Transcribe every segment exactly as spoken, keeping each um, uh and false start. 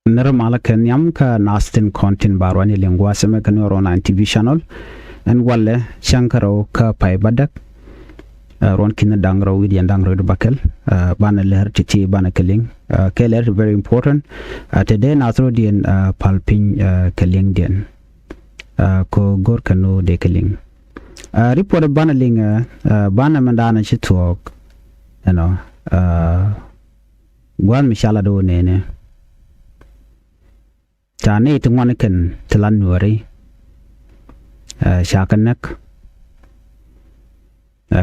Nɛrɛ malä kɛ nhiam kä naath tin kɔn tin ba ruani liŋ gua̱a̱th ɛmɛ kä Nuɛr online T V channel. Ɛn walɛ cäŋ kä rɛw kä pay bädäk. Ruɔ̱n ki̱n da̱ŋ rɛw wi̱cdɛ jiɛn da̱ŋ rɛw wi̱cdɛ bäkɛl. Banɛ lɛr ti̱ti̱ banɛ kɛ liŋ. Kɛ lɛr ti very important. Te dee naath rɔ̱diɛn pal piny kɛ liŋdiɛn. Kɛ go̱r kɛ nu dee kɛ liŋ. Report banɛ liŋ banɛ mɛn da̱a̱n ci thuɔ̱k. Ɛnɔ gua̱a̱th mi ca lat ɣöö nɛnɛ ca nɛy ti ŋuan kɛn ti la Nuääri. Ca kɛ näk.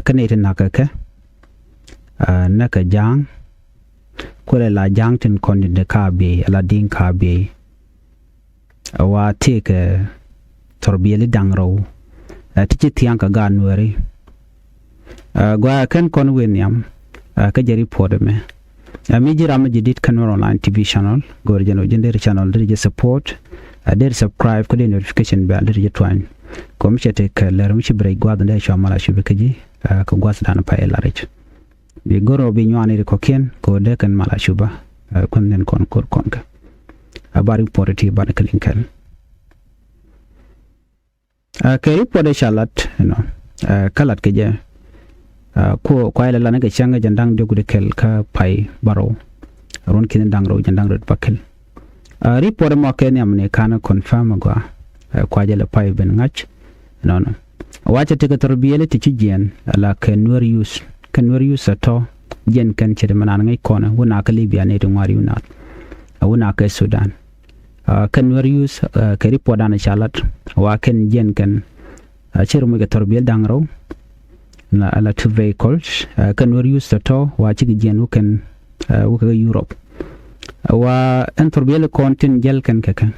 Kä nɛy ti na̱k kɛ kɛ näk kɛ Ja̱a̱ŋ. Kuɛlɛ la Ja̱a̱ŋ tin kɔn tin te ka biey ala di̱ŋ ka biey. Wa tëëkɛ thɔrbiɛli da̱ŋ rɛw ti ci thia̱a̱ŋ kɛ gaat Nuääri. Gɔaa kɛn kɔn wëë nhiam kä jɛ report ɛmɛ. Mi ji̱ ram mi ji̱ di̱t kä Nuɛr online T V channel go̱o̱r jɛn ɔ ji̱n deri channel deri jɛ support. Deri subscribe kä deri notification bell deri jɛ tuany. Kɔ mi cɛ tëëkɛ lɛr mi ci bi rɛc gua̱a̱th dee cua mal a cupi kä ji̱ kɛ gua̱a̱th dan pay ɛ la rɛc. Bi go̱r ɔ bi nyuani ri kɔkiɛn kɛ ɔ dee kɛn mal a cupa. Kuɛn nin kɔn ko̱r kɔn kɛ a ba report ti ban kɛ liŋ kɛn. Kɛ report ca lat ɛnɔ kä lat kɛ jɛ. Kuɔ kuay la lan kɛ cäŋ kɛ jɛn da̱ŋ diɔk wi̱cdɛ kɛl kä pay bärɔw. Ruɔ̱n ki̱n da̱ŋ rɛw jɛn da̱ŋ rɛw bäkɛl. Report mɔ kɛ nhiam ni ka̱n confirm gɔaa. Kuacɛ lɛ pay ben ŋa̱c. Nɔnɔ wacɛ tekɛ thɔrbiɛli ti ci jiɛn ala kɛ Nuer youth kɛ Nuer youth a tɔ jiɛn kɛn ce̱t mɛ nan ŋäc kɔnɛ wun a kɛ Libya ni ti ŋuar yunat. Wun a kɛ Sudan. Kɛn Nuer youth kɛ report dan ca lat wa kɛn jiɛn kɛn. Cɛ rum kɛ thɔrbiɛl da̱ŋ rɛw. La two vehicles kɛn Nuer youth tɔ̱tɔ̱ wa cikɛ jiɛn wä kɛn wä kɛ Europe. Wa ɛn thɔrbiɛl kɔn tin jäl kɛn kɛ kɛ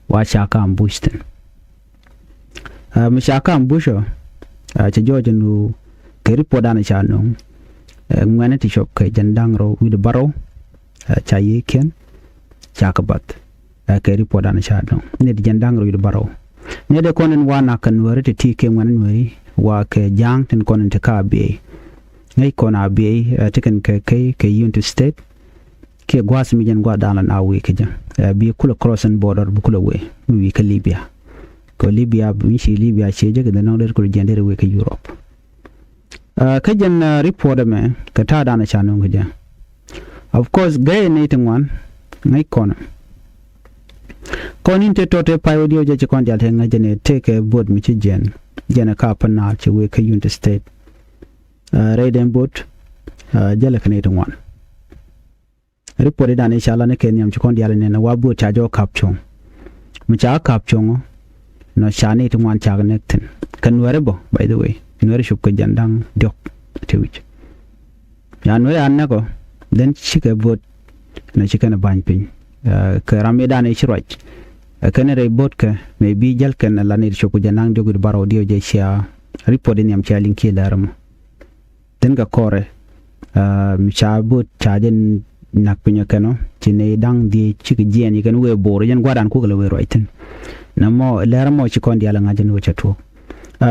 wa ca ka ambush thin. Mi ca ka ambush ɔ cɛ jɔɔc ɛn wä kɛ report dan ca no̱o̱ŋ. Ŋuɛni ti cɔp kɛ jɛn da̱ŋ rɛw wi̱cdɛ bärɔw. Ca yiëëkiɛn ca kɛ bath. Kɛ report dan ca dɔ̱ŋ nit jɛn da̱ŋ rɛw wi̱cdɛ bärɔw. Nit dee kɔn in wa nak kɛ Nuääri ti ti kɛ ŋuɛn Nuääri wa kɛ Ja̱a̱ŋ tin kɔn in ti ka Abyei. Ŋäc kɔn Abyei ti kɛn kɛ kɛ kɛ Unity State. Kiɛ gua̱a̱th mi jɛn gua̱a̱th dan la na wee kɛ jɛ. Bi kulɛ crossing border bi kulɛ wee mi wee kɛ Libya. Kɛ Libya mi ci Libya ciɛ jɛ kɛ dee nɔŋ dee kulɛ jiɛn dee wee kɛ Europe. Kä jɛn report ɛmɛ kɛ ta̱a̱ danɛ ca nuŋ kä jɛ. Of course gɛy ni ti ŋuan ŋäc kɔn. Kɔn in te tɔt te pay wä diɛw jɛ ci kɔn dial te ŋäc jɛ ni tekɛ bot mi ci jɛn jɛn ɛ ka pä naar ci wee kä Unity State. Rɛy den bot jälɛ kä ni ti ŋuan. Report idan i̱ ca la ni kɛ nhiam ci kɔn diaal inɛn wa buɔt ca jɔ kap cuɔ̱ŋ. Mi ca kap cuɔ̱ŋ nɔ ca ni ti ŋuan cak nɛk thin kɛ Nuɛri bä, by the way, Nuɛri cup kɛ jɛn da̱ŋ diɔk ti wi̱c. Ya Nuɛri an nɛk ɔ dhen cikɛ buɔt nɔ ci kɛn ba̱ny piny. Kɛ ram idan i̱ ci ruac kɛn rɛy buɔt kɛ mɛ bi jäl kɛn la ni ti cup kɛ jɛn da̱ŋ diɔk wi̱c barɔw diɛw jɛ cia report in nhiam cia liŋ kiɛ lɛr mɔ. Thin kɛ kɔrɛ mi ca bot ca jɛ nak piny kɛn ɔ ci nɛy da̱ŋ dhiec cikɛ jiɛɛn yi kɛn wee bor jɛn gua̱dan kukɛ lɛ wee ruac thin. Nɛ mɔ lɛr mɔ ci kɔn diaal ŋa̱c jɛn wee ca tuɔɔk.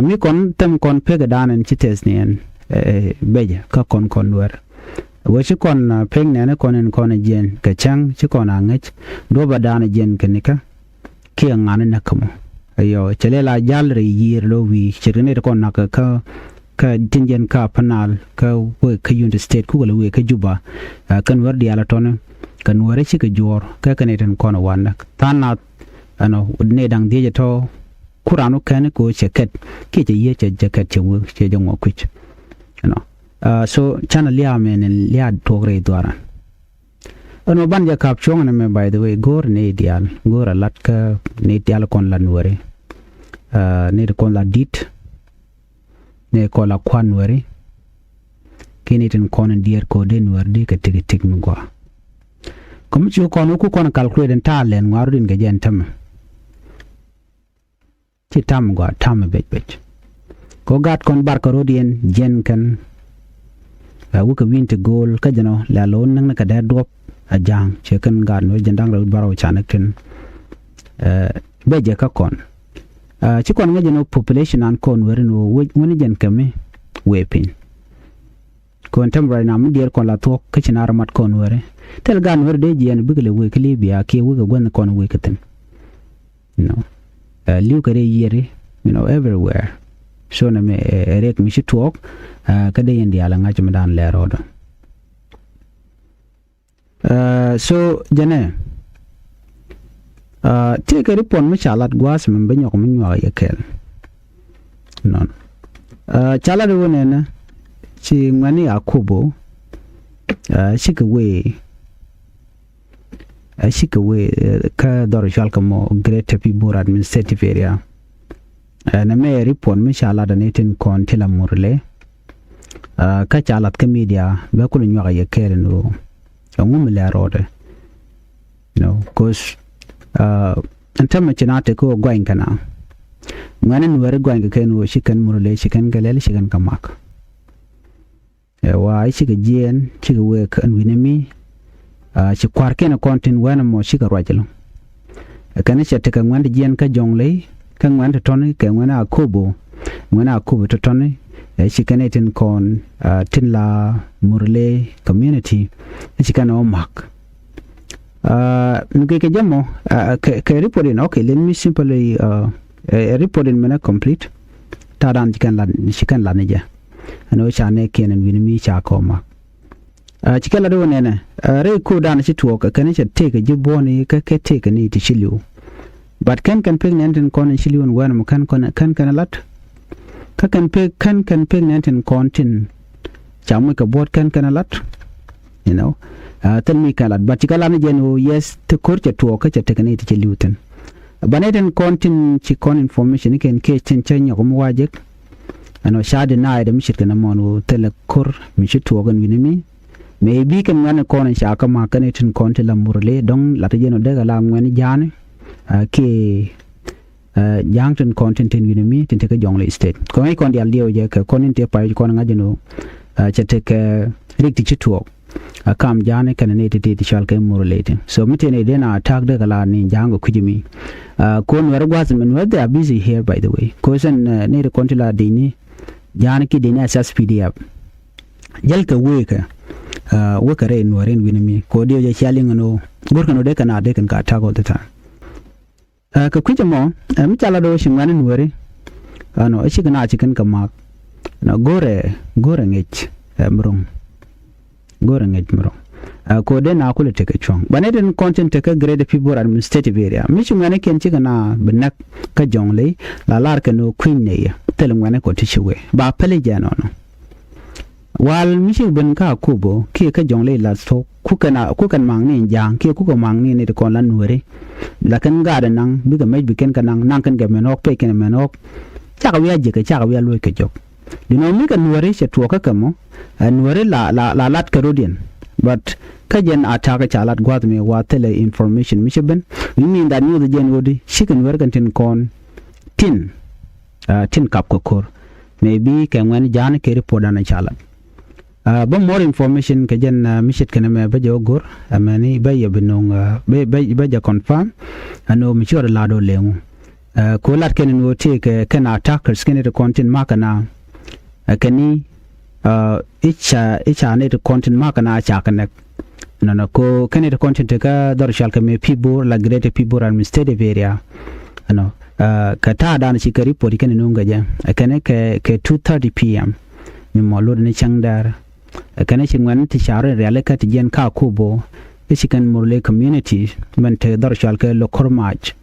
Mi kɔn thɛm kɔn pek dan ɛn ci tɛth ni ɛn bɛcɛ kä kɔn kɔn Nuɛr. Wee ci kɔn pek nɛn kɔn in kɔn jiɛɛn kɛ cäŋ ci kɔn a ŋäc duɔ̱p a dan jiɛɛn kɛ nikä. Kiɛ ŋa̱n näk kä mɔ. Ayɔ cɛ lɛ la jal rɛy yiër lɔ wi̱i̱ cɛ ri nɛy ti kɔn nak kä kä tin jɛn ka Panaal kä wek kä Unity State kukɛ lɛ wek kä Juba. Kä Nuɛr diaal a tɔni kä Nuɛr cikɛ juɔ̱ɔ̱r kä kä nɛy tin kɔn wan näk tha̱a̱ŋ nath. Ɛnɔ nɛy da̱ŋ dhiec a tɔ kuran wä kɛn ko cɛ kɛt kiɛ cɛ yiee cɛ jɛ kɛt cɛ wek cɛ jɛ ŋuɔ kui̱c. Ɛnɔ so canɛ lia̱a̱ mɛn in lia̱a̱ tuɔk rɛy dhuaran. Ɛn mɛ ban jɛ kap cuɔ̱ŋ ni mɛ, by the way, go̱o̱r ni diaal go̱o̱r a lat kä ni diaal kɔn la Nuɛri. Ni ti kɔn la dit ni kɔn la kuan Nuɛri. Ki ni tin kɔn in diɛɛr kɔ dee Nuɛri di kɛ tik tik mi gua. Kɔmi ci kɔn wä ku kɔn calculate in ta̱a̱ lɛn ŋuaru din kɛ jɛ in tämɛ. Ci tam gɔaa tam bec bec. Kɛ ɣöö gaat kɔn bar kɛ rot yɛn jiɛn kɛn. Ɛ wikɛ wi̱n ti go̱o̱l kä jɛn ɔ lɛ lo̱o̱n näk ni kɛ dee duɔ̱p. Ɛ ja̱a̱ŋ ciɛ kɛn gaat ni wä jiɛn da̱ŋ rɛw wi̱c bar ɔ ca näk tin. Ɛ bec jɛ kä kɔn. Ɛ ci kɔn ŋäc jɛn ɔ population an kɔn weri ni wä wec wä ni jɛn kɛ mi wëë piny. Kɔn tɛm ruac na mi diɛɛr kɔn la thuɔ̱k kä ci na rɔ mat kɔn weri. Thil gaat weri dee jiɛɛn bikɛ lɛ wek kä Libya kiɛ wek ɛ guänh kɔn wek kä thi̱n. You know. Ɛ, li̱w kɛ rɛy yiëri, you know, everywhere. So nɛ mɛ ɛ, ɛ riɛk mi ci tuɔɔk, ɛ, kä dee yɛn diaal ɛ ŋa̱c mi daan lɛr rɔɔdɔ. Ɛ, so jɛnɛ, ɛ, tëëkɛ ripɔt mi ca lat gua̱a̱th mi bi nyɔk mi nyuak yɛ kɛl. Nɔn. Ɛ, ca lat wä nɛnɛ ci ŋuɛ̈ni Akobo, ɛ, cikɛ wee, ɛ, cikɛ wee, ɛ, kä dhɔr cual kɛ mɔ Greater Pibor Administrative Area. Ɛ, nɛ mɛ ripɔt mi ca lat ni tin kɔn ti la Murle. Ɛ, kä ca lat kä media bɛ kul nyuak yɛ kɛɛl ni ɣöö ɛŋu mi lɛ rɔɔdɛ. You know, 'cause, ɛ, ɛn tämɛ ci na tek kä ɣöö gɔany kɛna. Ŋuɛ̈ni Nuɛri gɔany kɛ kɛn ɣöö ci kɛn Murle, ci kɛn kɛ lɛl, ci kɛn kɛ mak. Ɛ, wa i̱ cikɛ jiɛɛn, cikɛ wek ɛn wi̱ni mi, a, ci kua̱rkiɛn kɔn tin wɛn ɛmɔ cikɛ ruac ɛlɔ̱ŋ. Ɛ kɛn cɛ tekɛ ŋuɛ̈n ti jiɛɛn kä Jɔŋley, kä ŋuɛ̈n ti tɔ̱ni, kɛ ŋuɛ̈n Akobo, ŋuɛ̈n Akobo ti tɔ̱ni, ɛ ci kɛn ɛ tin kɔn, a, tin la Murle community, ɛ ci kɛn ɛ wä mak. A, mi kɛ kɛ jɛ mɔ, a, kɛ, kɛ report in, okay, let me simply, a, ɛ, ɛ report in mɛnɛ complete. Ta̱a̱ dan ci kɛn lat, ci kɛn lat ni jɛ. Ɛn ɣöö ca nɛɛkiɛn ɛn wi̱ni mi ca kɔma. A, ci kɛn lat wä nɛnɛ, a, rɛy ko̱o̱dan ci tuɔɔk ɛ kɛn cɛ tëëk ɛ ji̱ buɔ̱ni kä kɛ tëëk ɛ ni ti ci li̱w. But kɛn kɛn pek nɛn tin kɔn in ci li̱w in wɛn mɔ kɛn kɔn kɛn kɛn lat. Kä kɛn pek kɛn kɛn pek nɛn tin kɔn tin ca muc kɛ buɔ̱t kɛn kɛn lat. You know, a, thil mi kɛn lat. But ci kɛn lat ni jɛ ni ɣöö yes, ti ko̱r cɛ tuɔɔk kä cɛ tëëk ɛ ni ti ci li̱w thin. Banɛ tin kɔn tin ci kɔn information ni kɛn kɛ tin cä nyɔk mi wajek. Ɛn ɔ ca deny dɛ mi ce̱tkɛ nɛ mɔn ɣöö thilɛ ko̱r mi ci tuɔɔk ɛn wi̱ni mi. Mëë bi kɛn ŋuɛ̈ni kɔn in ca kä ma kɛn tin kɔn ti la Murle dɔ̱ŋ lat jɛn ɔ dee kɛ la ŋuɛ̈ni ja̱a̱ni. A, kiɛ, a, ja̱a̱ŋ tin kɔn tin tin wi̱ni mi tin ti kä Jɔŋley State. Kɔn ŋäc kɔn diaal diɛw jɛ kɛ kɔn in ti pay kɔn ŋa̱c jɛn ɣöö, a, cɛ tekɛ rik ti ci tuɔɔk. A kam ja̱a̱ni kɛnɛ ni ti ti ti cual kɛ Murle ti. So mi ti ni den a attack dee kɛ la ni ja̱a̱ŋ kɛ kui̱c mi. A, ko Nuɛr gua̱th mi Nuɛr, they are busy here, by the way. Ko sɛn, a, ni ti kɔn ti la dini ja̱a̱ni ki dini a S S P D F. Jäl kɛ wee kɛ, a, wee kɛ rɛy Nuɛr in wi̱ni mi. Ko diɛ jɛ cia liŋ ɛn ɣöö go̱r kɛn ɣöö dee kɛn a dee kɛn ka attack all the time. Ɛ, kɛ kui̱c ɛmɔ, ɛ, mi ca lat ɣöö ci ŋuɛ̈ni Nuɛri. Ɛnɔ, ɛ cikɛ na ci kɛn kɛ mak. Ɛnɔ, go̱rɛ, go̱rɛ ŋic, ɛ, mi ro̱ŋ. Go̱rɛ ŋic mi ro̱ŋ. Ɛ, ko̱dɛ na kulɛ tekɛ cuɔ̱ŋ. Banɛ tin kɔn tin tekɛ Greater Pibor Administrative Area. Mi ci ŋuɛ̈ni kiɛn cikɛ na bi näk kä Jɔŋley, la lar kɛn ɣöö kui̱ny nɛ yɛ. Thil ŋuɛ̈ni kɔ ti ci wee. Ba pɛli jɛ nɔnɔ. Wal mi ci ben kä Akobo kiɛ kä Jɔŋley la thok, ku kɛn a, ku kɛn maŋni in ja̱a̱ŋ kiɛ ku kɛ maŋni ni ti kɔn la Nuɛri. La kɛn gaat in naŋ bikɛ mec bi kɛn kɛ naŋ, naŋ kɛn kɛ mɛn ɣɔk, pec kɛn mɛn ɣɔk. Cakɛ wi̱i̱ a jiäk kɛ, cakɛ wi̱i̱ a luɔc kɛ jɔk. Di nɔ mi kɛ Nuɛri cɛ tuɔɔk kä kɛ mɔ, ɛ Nuɛri la, la, la lat kɛ rodiɛn. But kä jɛn attack ca lat gua̱th mi wa thilɛ information mi ci ben. Mi mi in that news jɛn ɣöö di cikɛ Nuɛri kɛn tin kɔn tin, a, tin kap kɛ ko̱r. Maybe kɛ ŋuɛ̈ni ja̱a̱ni kɛ report dan ca lat. A, bä more information kɛ jɛn, a, mi ce̱tkɛ nɛmɛ bä jɛ wä go̱r. Amäni bä yɛ bi no̱o̱ŋ, a, bä, bä, bä jɛ confirm. Ɛn ɣöö mi ci ɣɔt lat ɣöö leŋu. A, ko lat kɛn in ɣöö tëëkɛ kɛn attackers kɛn in ti kɔn tin ma̱a̱k kɛn a, a, kɛn ni, a, i̱ ca, i̱ ca ni ti kɔn tin ma̱a̱k kɛn a ca kɛ nɛk. Nɔnɔ ko kɛn it kɔn tin tekä dhɔr cual kɛ mëë Pibor, la Greater Pibor Administrative Area. Ɛnɔ, ɛ, kɛ ta̱a̱ dan ci kɛ report kɛn nuŋ kɛ jɛ. Ɛ kɛn kɛ, kɛ two thirty P M. Mi mɔ lot ni cäŋ dɛr. Ɛ kɛn ci ŋuɛn ti ca rɔ in rialikä ti jiɛn ka Akobo. I̱ ci kɛn Murle community mɛn te dhɔr cual kɛ Lokor Mac.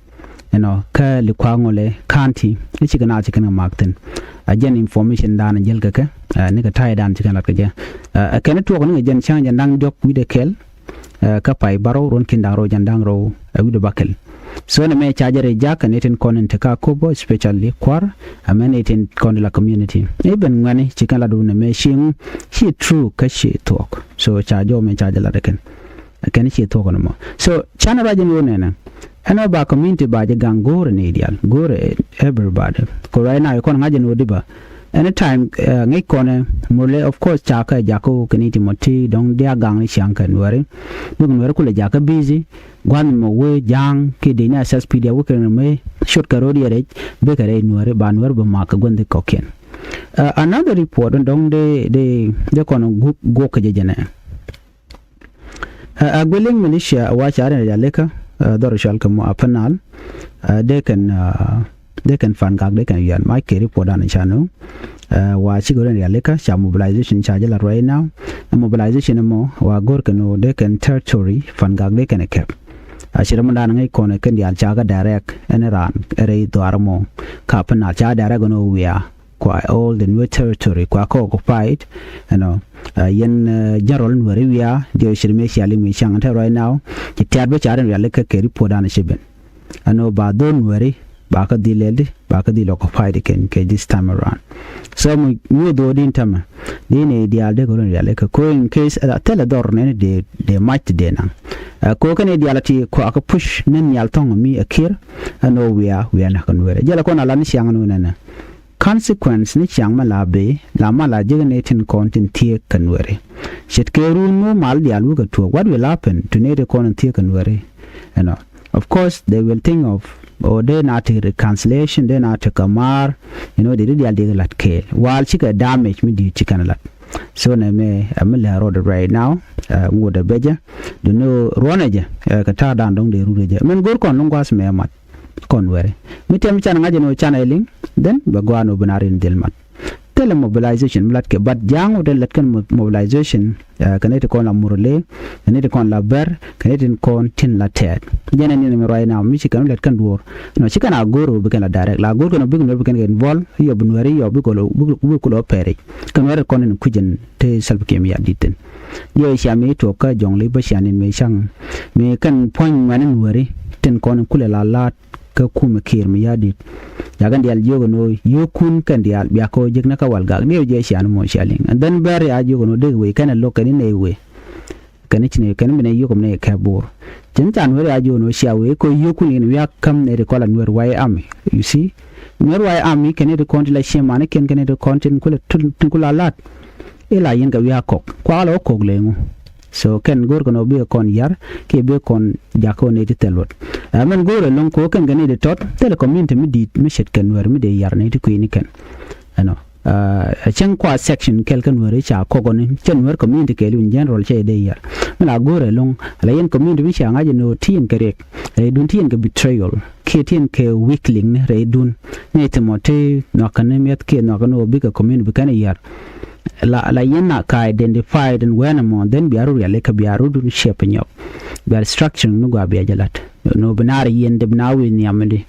Ɛnɔ, kä Likwa Ŋole County, i̱ cikɛ naath ci kɛn kɛ mak thi̱n. A jɛn information dan jäl kɛ kɛ, ɛ, nikɛ ta̱yɛ dan ci kɛn lat kɛ jɛ. Ɛ, ɛ kɛn tuɔɔk nikɛ jɛn cäŋ jɛn da̱ŋ diɔ̱k wi̱cdɛ kɛl, ɛ, kä pay bärɔw ruɔ̱n ki̱n da̱ŋ rɛw jɛn da̱ŋ rɛw, ɛ, wi̱cdɛ bäkɛl. So nɛ mɛ ca jɛ rɛ jak kɛ ni tin kɔn in te ka Akobo, especially kua̱r, ɛ mɛn ni tin kɔn in la community. I̱ ben ŋuɛni ci kɛn lat wun nɛ mɛ cieŋ, ci true kä ci thuɔɔk. So ca jɔw mɛ ca jɛ lat ɛ kɛn. Kɛn ci thuɔ̱k ni mɔ. So canɛ ruac in wä nɛnɛ. Ɛn wä ba community ba jɛ gaŋ go̱o̱rɛ ni dial. Go̱o̱rɛ everybody. Ko right now kɔn ŋa̱c in wä diba. Anytime, ɛ, ŋäc kɔnɛ Murle, of course, ca kɛ jakä wä kɛ ni ti mɔ ti dɔ̱ŋ dia gaŋ ni ciaŋ kɛ Nuɛri. Duk Nuɛri kulɛ jakä busy. Gua̱n mɔ wee ja̱a̱ŋ ki di ni S S P D wä kɛ ni mɛ. Short kɛ road yɛ rɛc. Bikɛ rɛc Nuɛri ba Nuɛri bɛ mak kɛ gua̱n di kɔkiɛn. Another report in dɔŋ de de de kɔn guok kɛ jɛ jɛnɛ. A guiliŋ militia wa ca rin rialikä dhɔr cual kɛ mɔ Upper Nile. De kɛn de kɛn Fangak de kɛn yuan mac kɛ report dan ca nu. Wa cikɛ rin rialikä ca mobilization ca jɛ la right now. Mobilization mɔ wa gor kɛn o de kɛn territory Fangak de kɛn kɛp. A ci ram dan ŋäc kɔn kɛn dial ca kɛ direct ɛn ran rɛy dhuar mɔ ka Upper Nile ca direct ɛn o wia kua all the Nuer territory kua kɛ occupied. Ɛnɔ yɛn general Nuer wia diɛ ci ram cia liŋ mi caŋ te right now. Ci tiat bä ca rin rialikä kɛ report dan ci ben. Ɛnɔ ba dhor Nueri ba kä dhil lɛl di ba kä dhil occupied kɛn kɛ this time around. So mi nyuɔ dhor din tämɛ di ni dial de kɛ rin rialikä ko in case thilɛ dhor nɛni de de mac ti de naŋ. Ko kɛn dial ti kua kɛ push ni nial thɔŋ mi a kir. Ɛnɔ wia wia na kɛ Nueri jɛlɛ kɔn a la ni ciaŋ nu nɛnɛ. Consequence ni ciaŋ ma la bi la ma la jek ni tin kɔn tin thiek kɛ Nueri. Ce̱tkɛ run mu mal dial wikɛ tuɔk, what will happen to ni ti kɔn in thiek kɛ Nueri? You know, of course they will think of o de na ti reconciliation de na ti kɛ maar. You know, de di dial di lat kɛɛl wal cikɛ damage mi di̱i̱t ci kɛn lat. So nɛ mɛ mi lɛ road right now. Ŋut ɛ bɛ jɛ du ni ruɔnɛ jɛ kɛ ta̱a̱ dan dɔŋ de rurɛ jɛ min go̱r kɔn luŋ guas mɛ mat. Kɔn wɛri mi tiɛm can ŋa̱c ɛn ɣöö can ɛ liŋ. Then bɛ gɔaa ni ɣöö bi na rin dhil mat. Thilɛ mobilization mi latkɛ but ja̱a̱ŋ wä te lät kɛn mobilization. Kɛn iti kɔn la murle kɛn iti kɔn la bɛr kɛn iti kɔn tin la tɛɛt. Jɛn ɛn in mi ruac na mi ci kɛn lät kɛn duɔ̱ɔ̱r. Nɔ ci kɛn a go̱r ɣöö bi kɛn la direct la go̱r kɛn ɣöö bik nuɛr bi kɛn kɛn involve yɔ bi nuɛri yɔ bi kolo bi kolo pɛri. Kɛn wɛri kɔn in kui̱c in te Salva Kiir Mayardit thin. Yɛ cia mi tuɔk kä jɔŋ li bä cia nin mi caŋ mi kɛn puɔ̱ny ŋuɛni nuɛri tin kɔn in kulɛ la laat. Kä kumɛ Kiir Mayardit. Ca kɛn diaal jiök ɛn ɣöö yio̱o̱kun kɛn diaal biak kä jek ni kä wal gak diɛw jɛ cian mɔ cia liŋ and then bɛr ya jiök ɛn ɣöö dek wei kɛn ɛ lo̱k kɛn inɛ wei. Kɛn i̱ ci nɛ kɛn i̱ mi nɛ yio̱o̱k ɛm nɛ kɛ bur. Cin ca nuɛr ya jiök ɛn ɣöö cia wei kɛ yio̱o̱kun in wiak käm nɛ ti kɔl a nuɛr way ami. You see, nuɛr way ami kɛn i̱ ti kɔn ti la ciem ani kiɛn kɛn i̱ ti kɔn tin kulɛ tin kulɛ a lat. Ila yɛn kɛ wiak kɔk kuak la wä kɔk lɛ ŋu. So kɛn go̱o̱r kɛn ɔ bi kɔn yar kiɛ bi kɔn jakä ɔ nɛy ti thil luɔt. Ɛ mɛn go̱o̱r ɛlɔ̱ŋ kɛ ɣöö kɛn kɛ nɛy ti tɔt thilɛ community mi di̱i̱t mi ce̱tkɛ nuɛr mi dee yar nɛy ti kui̱ni kɛn. Ɛnɔ ɛ cäŋ kua section kɛl kä nuɛr i̱ ca kɔk ɔni cɛ nuɛr community kɛɛliw in general cɛ dee yar. Mi la go̱o̱r ɛlɔ̱ŋ ala yɛn community mi cia ŋa̱c ɛn ɣöö ti yɛn kɛ riɛk rɛy duun ti yɛn kɛ betrayal kiɛ ti yɛn kɛ weakling ni rɛy duun. Nɛy ti mɔ ti nhɔakä ni mi̱eth kiɛ nhɔakä ni ɣöö bikɛ community bi kɛn yar. La la yɛn na ka identified in wɛn ɛmɔ then bia ru riali kä bia ru dun ciɛ piny nyɔk. Bia restructuring ni gua bia jɛ lat. No bi naar yɛn dep na wi̱i̱ nhiam di.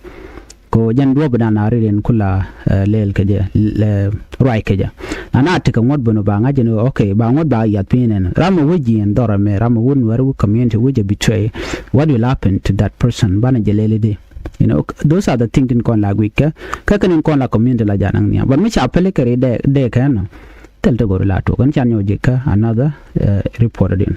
Ko jɛn duɔp bi na naar ri den kula lɛl kä jɛ ruac kä jɛ. Na na tekɛ ŋuɔ̱t beno ba ŋa̱c jɛ ni okay ba ŋuɔ̱t ba yath piny nɛn ram a wä jiɛn dhɔr ɛmɛ ram a wä nuɛr wä community wä jɛ betray. What will happen to that person banɛ jɛ lɛl di. You know, those are the thing tin kɔn la guic kä kä kɛn in kɔn la community la janaŋ nhiam but mi ca pɛli kɛ ri dɛ dɛ kɛ nɔ. Thil te gori la tuɔk ɛn can nyɔk jikä another report din.